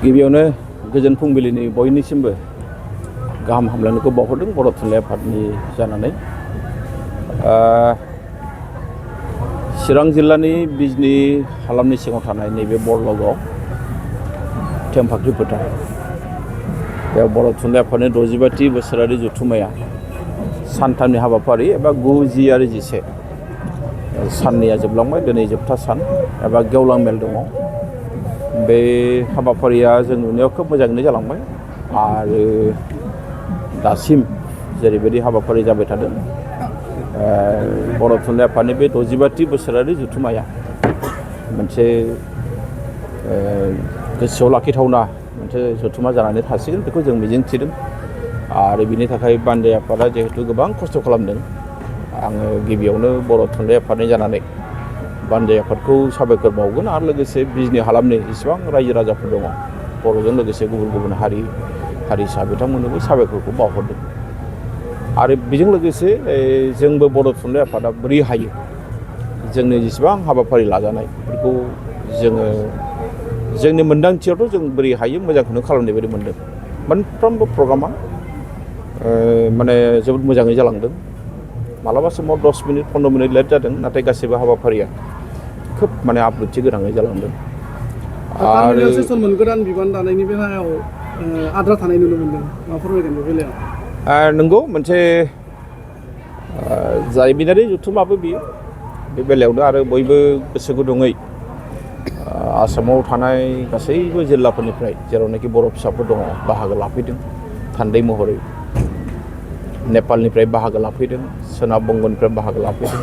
गिबियावनो गोजोन फुंबिलिनि बयनिसिमबो गाहाम हामलायनायखौ बावहरदों बर' थुनलाइ आफादनि जानानै चिरां जिल्लानि बिजनी हालामनि सिङाव थानाय नैबे बरलगाव थेमफाख्रि फोथार बेयाव बर' थुनलाइ आफादनि 65थि बोसोरारि जथुम्माया सानथामनि हाबाफारि एबा 9, 10 आरो 11 साननैया जोबलांबाय दिनै जोबथा सान एबा गेवलां मेल दङ। बे हाबाफारिया जों नुनायाव खोब मोजाङैनो जालांबाय आरो दासिम जेरैबायदि हाबाफारि जाबाय थादों बर' थुनलाइ आफादनि बे 65थि बोसोरारि जथुम्माया मोनसे गोसोआव लाखिथावना मोनसे जथुम्मा जानानै थासिगोन बेखौ जों मिजिंथिदों आरो बिनि थाखाय बानजाय आफादा जिहेतु गोबां खस्थ' खालामदों आङो गिबियावनो बर' थुनलाइ आफादनि जानानै बानजाय आफादखौ साबायखर बावगोन आरो लोगोसे बिजनी हालामनि जेसेबां रायजो राजाफोर दङ बर'जों लोगोसे गुबुन गुबुन हारिसा बिथांमोननोबो साबायखरखौ बावहरदों आरो बेजों लोगोसे जोंबो बर' थुनलाइ आफादा बोरै हायो जोंनि जेसेबां हाबाफारि लाजानाय बेफोरखौ जोङो जोंनि मोनदांथियावथ' जों बोरै हायो मोजांखौनो खालामनाय बायदि मोनदों। मोनफ्रोमबो प्रग्रामा माने जोबोद मोजाङै जालांदों। मालाबा समाव 10 मिनिट 15 मिनिट लेट जादों नाथाय गासैबो हाबाफारिया खोब माने आब्रुथि गोनाङै जालांदों। आरो सेसनमोन गोदान बिबान दानायनि बेलायाव आद्रा थानाय नुनो मोनदों मा फोरमायगोन बे बेलायाव? नंगौ मोनसे जारिमिनारि जथुम्माबो बियो बे बेलायावनो आरो बयबो गोसो गुदुङै आसामाव थानाय गासैबो जिल्लाफोरनिफ्राय जेरावनाखि बर' फिसाफोर दङ बाहागो लाफैदों थान्दै महरै नेपालनिफ्राय बाहागो लाफैदों सोनाब बंगनिफ्राय बाहागो लाफैदों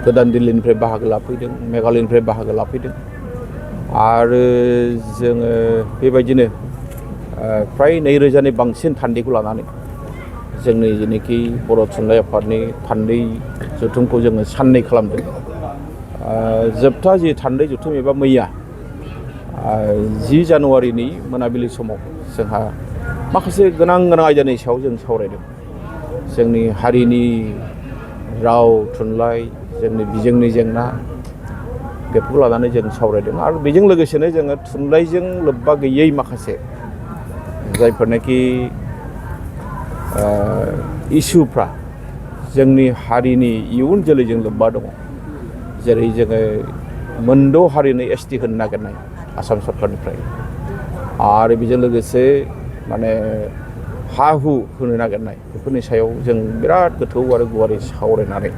गोदान दिल्लीनिफ्राय बाहागो लाफैदों मेघालयनिफ्राय बाहागो लाफैदों आरो जोङो बेबायदिनो फ्राय 2000नि बांसिन थान्दैखौ लानानै जोंनि जेनोखि बर' थुनलाइ आफादनि थान्दै जथुमखौ जोङो साननै खालामदों। जोबथा जि थान्दै जथुम एबा मैया 10 जानुवारिनि मोनाबिलि समाव जोंहा माखासे गोनां आयदानि सायाव जों सावरायदों। जोंनि हारिनि राव थुनलाइ जोंनि बिजोंनि जेंना बेफोरखौ लानानै जों सावरायदों आरो बेजों लोगोसेनो जोङो थुनलाइजों लोब्बा गैयै माखासे जायफोरनाखि इसुफ्रा जोंनि हारिनि इयुन जोलैजों लोब्बा दङ जेरै जोङो मोनद' हारिनो ST होनो नागिरनाय आसाम सरकारनिफ्राय आरो बेजों लोगोसे माने हा-हु होनो नागिरनाय बेफोरनि सायाव जों बिराद गोथौ आरो गुवारै सावरायनानै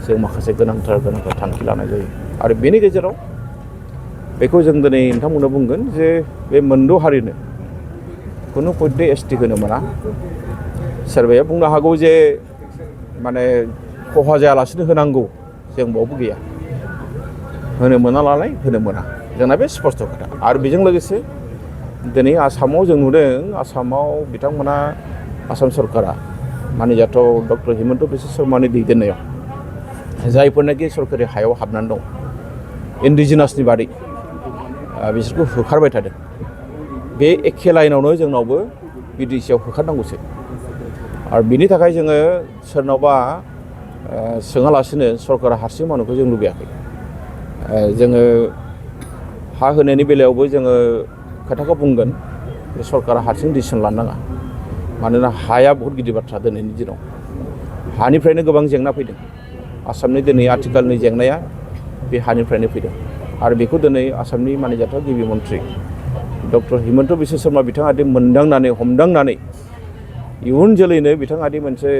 जों माखासे गोनांथार थांखि लानाय जायो आरो बेनि गेजेराव बेखौ जों दिनै नोंथांमोननो बुंगोन जे बे मोनद' हारिनो खुनु पयटे ST होनो मोना। सोरबाया बुंनो हागौ जे माने खहा जायालासिनो होनांगौ जों बावबो गैया होनो मोना नालाय होनो मोना जोंना बे स्पष्ट खोथा आरो बेजों लोगोसे दिनै आसामाव जों नुदों आसामाव बिथांमोना आसाम सरकारा मानजाथाव डक्टर हिमन्त बिश्व शर्मानि दैदेननायाव जायफोरनाखि सरकारि हायाव हाबनानै दं इन्डिजिनासनि बादै बिसोरखौ होखारबाय थादों। बे एखे लाइनावनो जोंनावबो BTC आव होखारनांगौसो आरो बिनि थाखाय जोङो सोरनावबा सोङालासिनो सरकारा हारसिं मावनायखौ जों लुबैयाखै। जोङो हा होनायनि बेलायावबो जोङो खोथाखौ बुंगोन जे सरकारा हारसिं डिसिसन लानो नाङा मानोना हाया बहुत गिदिर बाथ्रा दिनैनि दिनाव हानिफ्रायनो गोबां जेंना फैदों। आसामनि दिनै आथिखालनि जेंनाया बे हानिफ्रायनो फैदों आरो बेखौ दिनै आसामनि मानजाथाव गिबि मन्थ्रि डक्टर हिमन्त बिश्व शर्मा बिथाङा मोनदांनानै हमदांनानै इयुन जोलैनो बिथाङा मोनसे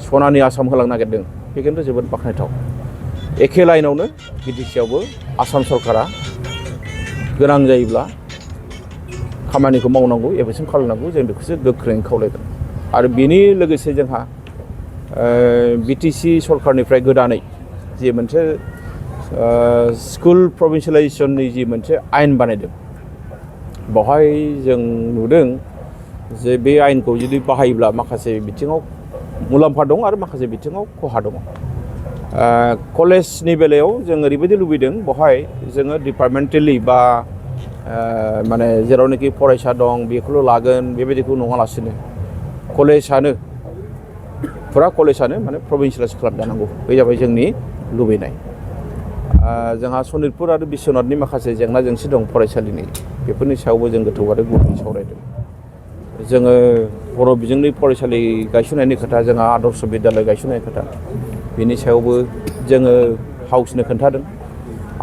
सनानि आसाम होलांनो नागिरदों बे खिन्थु जोबोद बाख्नायथाव। एखे लाइनावनो BTC आवबो आसाम सरकारा गोनां जायोब्ला खामानिखौ मावनांगौ एबसिम खालामनांगौ जों बेखौसो गोख्रोङै खावलायगोन आरो बेनि लोगोसे जोंहा BTC सरकारनिफ्राय गोदानै जि मोनसे स्कुल प्रभिन्सियेलाइजेसननि जि मोनसे आयेन बानायदों बेवहाय जों नुदों जे बे आयेनखौ जुदि बाहायोब्ला माखासे बिथिङाव मुलाम्फा दं आरो माखासे बिथिङाव खहा दङ। कलेजनि बेलायाव जों ओरैबायदि लुबैदों बेवहाय जोङो डिपार्टमेन्टेलि बा माने जेरावनाखि फरायसा दं बेखौल' लागोन बेबायदिखौ नङालासिनो कलेजआनो फुरा कलेजआनो माने प्रभिन्सियेलाइज खालामजानांगौ बे जाबाय जोंनि लुबैनाय। जोंहा सनितपुर आरो बिश्वनाथनि माखासे जेंना जेंसि दं फरायसालिनि बेफोरनि सायावबो जों गोथौ आरो गुवारै सावरायदों जोङो बर' बिजोंनि फरायसालि गायसननायनि खोथा जोंहा आदर्श बिद्यालय गायसननायनि खोथा बेनि सायावबो जोङो हाउसनो खोन्थादों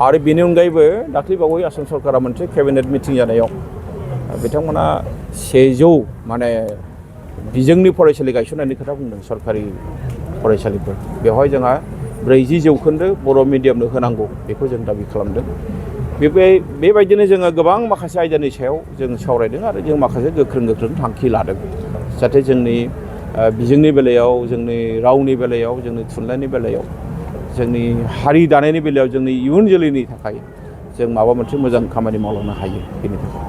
आरो बेनि अनगायैबो दाख्लैबावै आसाम सरकारा मोनसे केबिनेट मिटिं जानायाव बिथांमोना 100 माने बिजोंनि फरायसालि गायसननायनि खोथा बुंदों सरकारि फरायसालिफोर बेवहाय जोंहा 40% बर' मिडियामनो होनांगौ बेखौ जों दाबि खालामदों बेबायदिनो जोङो गोबां माखासे आयदानि सायाव जों सावरायदों आरो जों माखासे गोख्रों थांखि लादों जाहाथे जोंनि बिजोंनि बेलायाव जोंनि रावनि बेलायाव जोंनि थुनलाइनि बेलायाव जोंनि हारि दानायनि बेलायाव जोंनि इयुन जोलैनि थाखाय जों माबा मोनसे मोजां खामानि मावलांनो हायो बेनि थाखाय